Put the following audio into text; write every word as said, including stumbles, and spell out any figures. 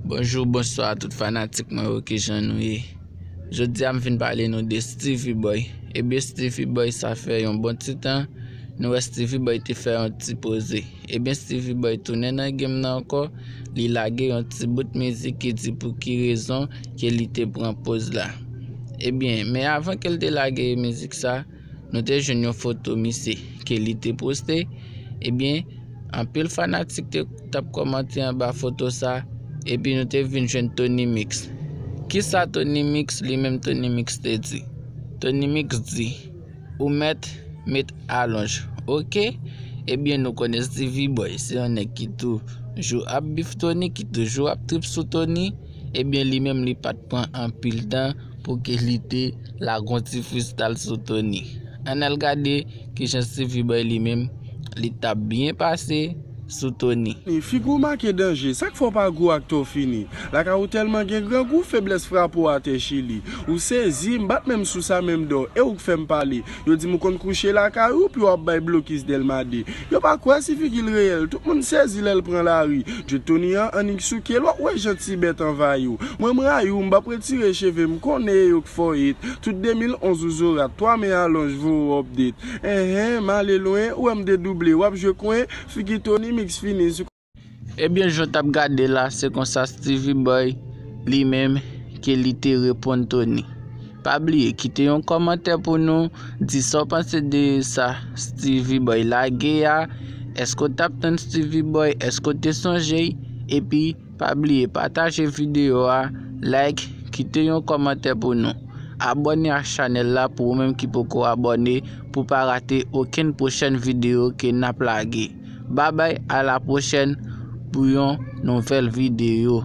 Bonjou, bonswa tout fanatik mwen yo, kijan nou ye? Jodi a m vin pale nou de Steevy Boy. Ebyen, Steevy Boy, sa fè yon bon ti tan nou wè Steevy Boy te fè yon ti poze. Ebyen, Steevy Boy tounen nan game nan ankò, li lage yon ti bout mizik ki di pou ki rezon ke li te pran poz la. Ebyen, men avan ke l te lage mizik sa, nou te jwenn yon foto misye ke li te poste. Ebyen, anpil fanatik te t ap kòmante anba foto sa, epi nou te vin jwenn Tony Mix. Kisa Tony Mix, li menm Tony Mix te di? Tony Mix di, ou mèt met alonj, oke? Ebyen, nou konnen Steevy Boy se yon nèg ki toujou ap bif Tony, ki toujou ap trip sou Tony. Ebyen, li menm li pa t pran anpil tan pou ke li te lage yon ti freestyle sou Tony. Ann al gade kijan Steevy Boy li menm, li t ap byen pase sou Tony. Figi w make danje, sa k fè w pa gou ak to fini? Lakay ou tèlman gen grangou, feblès frape w atè Chili. Ou sezi, m pa t menm sou sa menm dò, e ou k fè m pale. Yo di m ou konn kouche lakay ou, pi w ap bay blokis Dèlma de. Yo pa kwè si figi l reyèl, tout moun sezi lè l pran lari. Djed Tony an annik souke l, w ap wè jan ti bèt anvayi w. Mwen m rayi w, m p ap retire cheve m, konnen e yo k fè w it. Tout de mil onz ou zo rat, twa men alonj, voye w update. Enhen, m ale lwen, ou wè m dedouble, w ap jwe kwen, figi Tony Mix fini. Ebyen, jan w t ap gade la, se konsa Steevy Boy, li menm, ke li te reponn Tony. Pa bliye, kite yon kòmantè pou nou, di sa w panse de sa Steevy Boy lage a. Èske w t ap tann Steevy Boy? Èske w te sonje l? Epi, pa bliye pataje videyo a, like, kite yon kòmantè pou nou. Abòne ak chanèl la pou ou menm ki poko abòne pou pa rate okenn pwochèn videyo ke n ap lage. Babay, a la pwochèn pou yon nouvèl videyo.